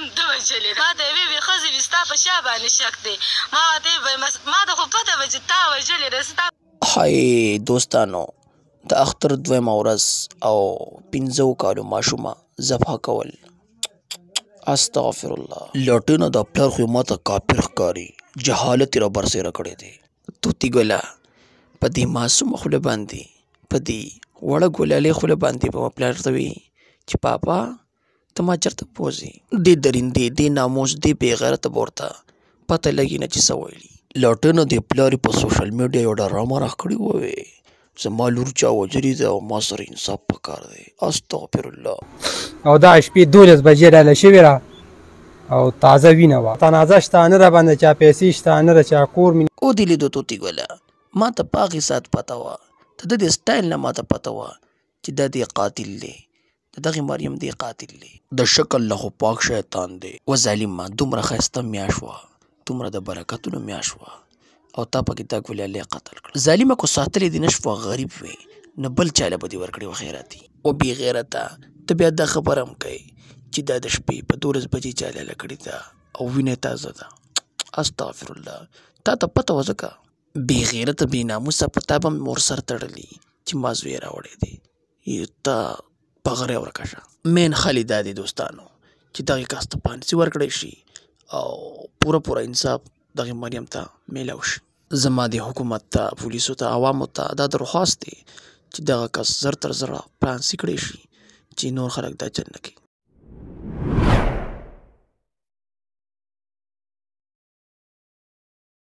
مریم ده وژلې ده. ما ته یې وې، وې ښځې وي ستا په شا باندې شک دی. ما ورته وې، ما ته خو پته وه چې تا وژلې ده، ستا های دوستانو، د اختر دویمه ورځ او 5 کالو ماشومه ذبح کول، استغفر الله. لټینه دا پلار خو ماته کافر ښکاري، جهالت یې رابرسېره کړی دی. توتي ګله، په دې معصومه خوله باندې، په دې وړه ګلالۍ خوله باندې به مې پلار ته وي چې پاپا ته ما چېرته بوځې. دې درندې، دې ناموس، دې بې غیرته به ورته پته لګي نه چې څه ویلي. لټنه دې پلار یې په سوشل میډیا یو ډرامه راکړې وه، زما لور چا وژلې ده او ما سره انصاف پکار دی. استغفر الله. او دا شپې 12 بجې راله شوې را او تازه وینه وه، تنازه شته نه، را باندې چا پیسې شته نه، چا کور مې. او دې لیدو توتي ګله، ما ته په هغې ساعت پته وه، د ده د سټایل نه ما ته پته وه چې دا دی قاتل دی، د دغې مریم دی قاتل دی. د شکل له خو پاک شیطان دی. و ظالمه، دومره ښایسته میاشت وه، دومره د برکتونو میاشت وه او تا پکې دا ګلالۍ قتل کړه. ظالمه، کو ساتلې دې نه شوه، غریب وې نو بل چا له به دې ورکړې وه خیراتي. او بې غیرته، ته بیا دا خبره هم کوې چې دا د شپې په 12 بجې چا لاله کړې ده او وینه یې تازه ده. استغفر الله، تا ته پته وه ځکه. بې غیرته، بې ناموسه، په تا به مې مور سر تړلی چې ما زوی راوړی دی، ته په غرې ورکه شه. مین خالي دا دی دوستانو چې دغې کس ته پانسي ورکړی شي او پوره پوره انصاف دغې مریم ته میلاو شي. زما د حکومت ته، پولیسو ته، عوامو ته دا درخواست دی چې دغه کس زر تر زره پانسي کړی شي چې نور خلک دا چل نه کوي.